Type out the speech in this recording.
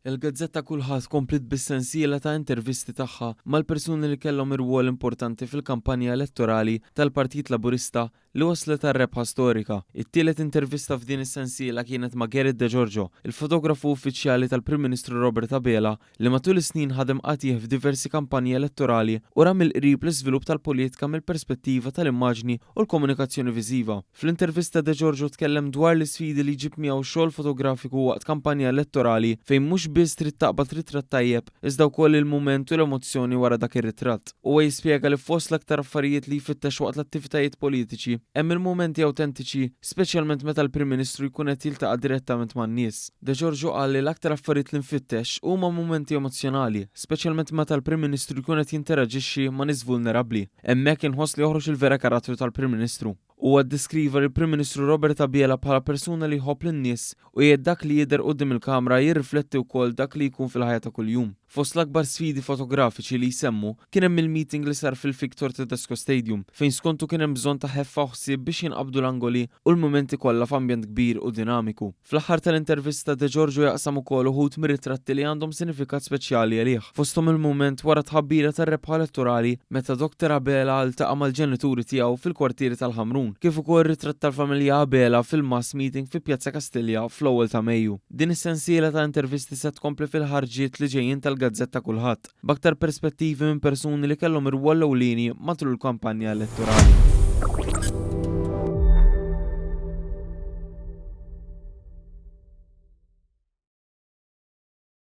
Il-gazzetta Kullħadd kompliet bis-sensiela ta' intervisti tagħha mal-persuni li kellhom irwol importanti fil-kampanja elettorali tal-Partit Laburista li waslet għal rebħa storika. It-tielet intervista f'din is-sensiela kienet ma' Gerrit De Giorgio, il fotografu uffiċjali tal-Prim Ministru Robert Abela li matul is-snin ħadem qatigħ f'diversi kampanji elettorali u ra mill-qrib l-iżvilupp tal-politika mill-perspettiva tal-immaġni u l-komunikazzjoni viżiva. Fl-intervista, De Giorgio tkellem dwar l-isfidi li jġib miegħu xogħol fotografiku waqt kampanja elettorali, fejn mhux biss trid taqbad ritratt tajjeb iżda wkoll il-mument u l-emozzjoni wara dak ir-ritratt. Huwa jispjega li fost l-aktar affarijiet li jfittex waqt l-attivitajiet politiċi hemm il-mumenti awtentiċi, speċjalment meta l-Prim Ministru jkun qed jiltaqa' direttament man-nies. De Giorgio qal li l-aktar affarijiet li nfittex huma mumenti emozzjonali, speċjalment meta l-Prim Ministru jkun qed jinteraġixxi ma' nies vulnerabbli. Hemmhekk inħoss li joħroġ il-vera karattru tal-Prim Ministru. Huwa ddeskriva lill-Prim Ministru Robert Abela bħala persuna li jħobb lin-nies u jgħid dak li jidher quddiem il-kamra jirrifletti wkoll dak li jkun fil-ħajja ta' kuljum. Fost l-akbar sfidi fotografiċi li jsemmu kien hemm il-meeting li sar fil-Victor Tedesco Stadium, fejn skontu kien hemm bżonn ta' ħeffa u ħsieb biex jinqabdu l-angoli u l-mumenti kollha f'ambjent kbir u dinamiku. Fl-aħħar tal-intervista, De Giorgio jaqsam ukoll uħud mir-ritratti li għandhom sinifikat speċjali għalih, fosthom il-mument wara tħabbira tar-rebħa elettorali meta Dr Abela ltaqa' mal-ġenituri tiegħu fil-kwartieri tal-Ħamrun, kif ukoll ritratt tal-familja Abela fil-mass meeting fi Pjazza Kastilja fl-ewwel ta' Mejju. Din is-sensiela ta' intervisti se tkompli fil-ħarġiet li ġejjin tal-gazzetta Kullħadd, b'aktar perspettivi minn persuni li kellhom irwol ewlieni matul il-kampanja elettorali.